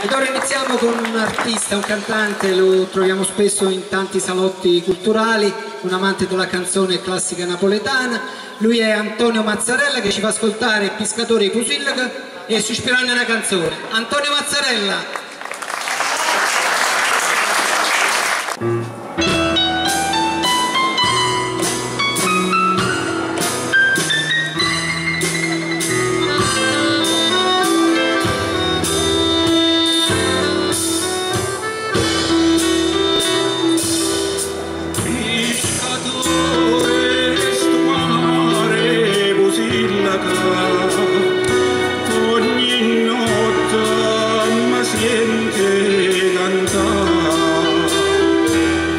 Ed ora iniziamo con un artista, un cantante, lo troviamo spesso in tanti salotti culturali, un amante della canzone classica napoletana. Lui è Antonio Mazzarella che ci fa ascoltare Piscatore di Posillipo e Sospirando una canzone. Antonio Mazzarella! Piscatore, sto mare Posillipo, ogni notte mi sente cantare.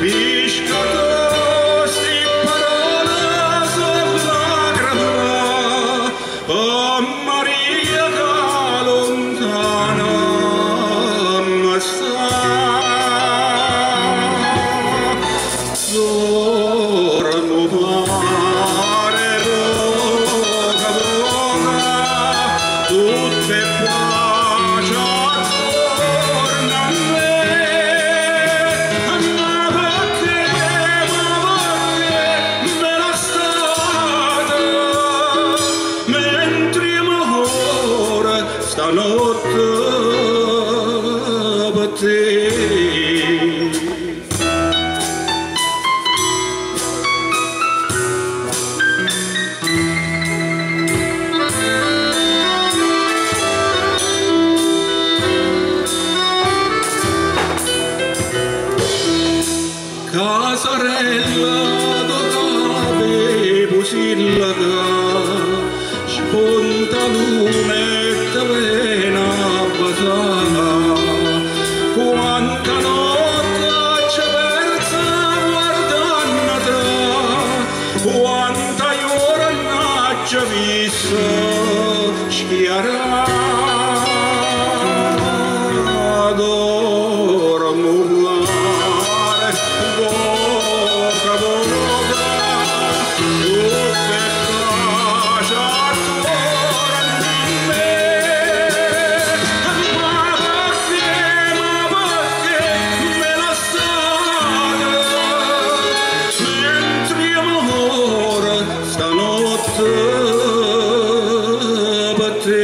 Piscatore, sti parole sono lacrime, oh Maria che lontana mi sta. Dormo mare, voga, voga, tutte pace attorno a me. Ma perché me la state, mentre muore stanotte per te. Casarella dove Posillipo, spunta luna e te viene a basare. Quanta notte ci persa guardando te, quanta giornata ci vista schiarare. Dormo mare, voga, voga, tutte pace attorno a me. Ma perché me la state, mentre muore stanotte per te.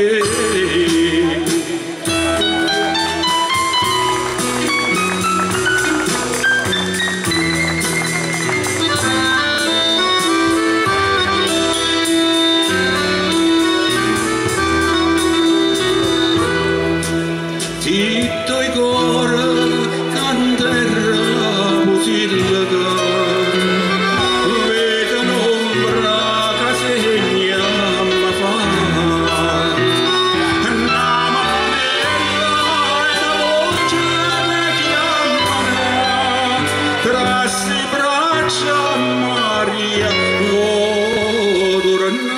Zitto i cor canterà Posillipo, vedo un'ombra che segna la fa. Una manella e una voce mi chiamano, tra sti braccia Maria vo tornà.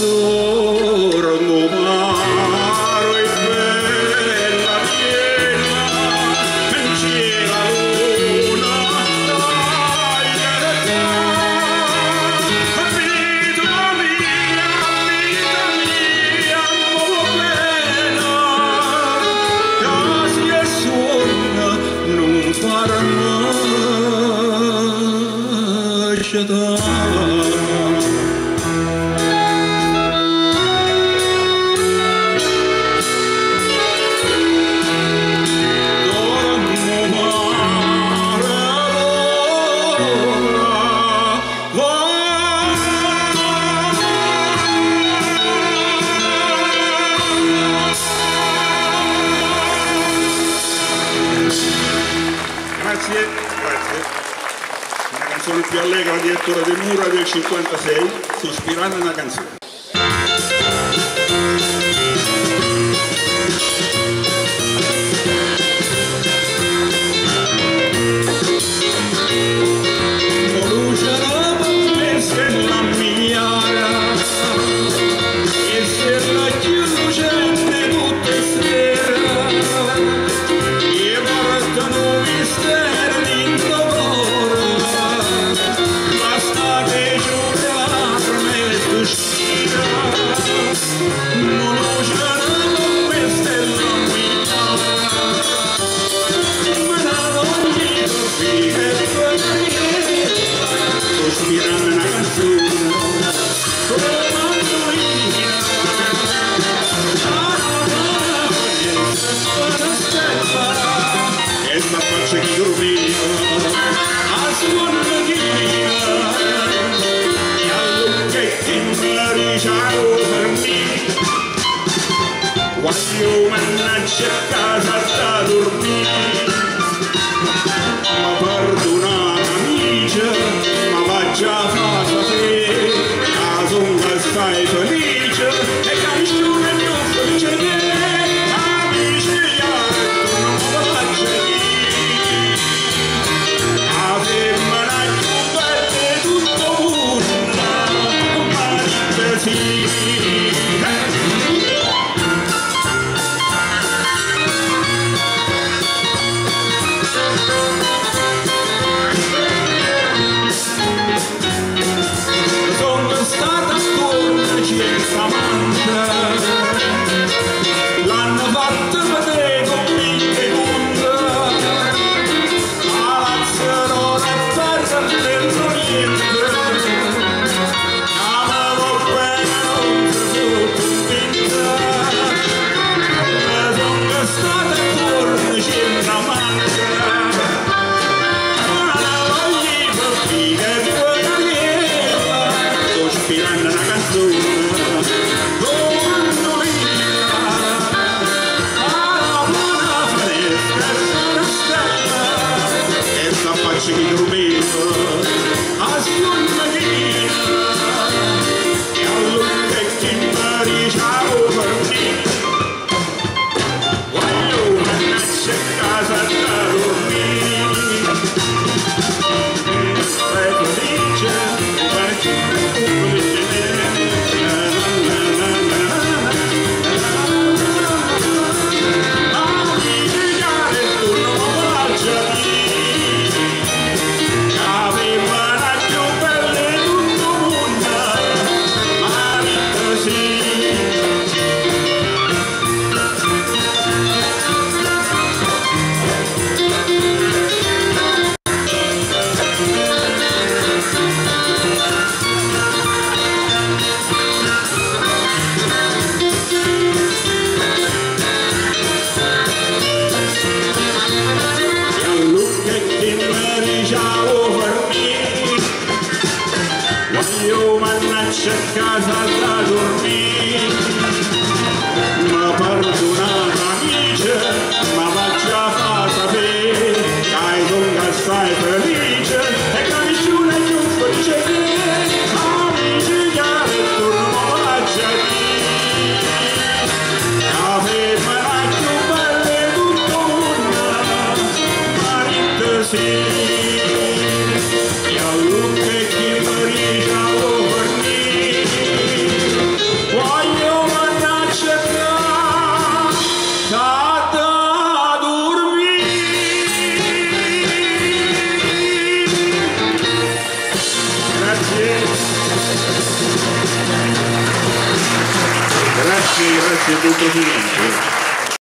Dormo mare e bella piena, c'è la luna taglierà. Vita mia, mo bella, casi e suona non farà nascita. Grazie, grazie. Una canzone più allegra di Ettore De Mura del 56, Sospirando una canzone. Luce la stella mia, e stella più lucente tutte sera, e portano misteri in dolore, ma state giurarmi sto. Guagliò, mannaggia a casa da dormire. Ma perdonate amici, ma va già fa sapere, che sono assai felice e che nessuno è più felice di me. Amici, io non me lo faccio dire. La femmina più bella di tutto mondo, ma dice sì. Sono stata attorno senza amante, l'hanno fatto vedere con picche punte, palazzo non è perso dentro niente, amavo bene non si sono convinta. Sono stata attorno senza amante, ma la voglio per figa e buona. Sto ispirando una canzone, domandolina, alla buona finestra una stella, e sta faccia che dormiva, a sonnina, e allora che chi mi dice a dormire, voglio mannaggia a casa da dormire. Sei felice, Voglio mannaggia a casa da dormire, ma perdonate amici, ma faccia fa sapere, che sono assai felice e che nessuno è più felice di me. Amici, che torno a dire, la femmina più bella di tutto mondo, ma dite sì. E allora che mi dice a dormire, voglio mannaggia a casa da dormire. Grazie. Grazie, grazie, buon proseguimento.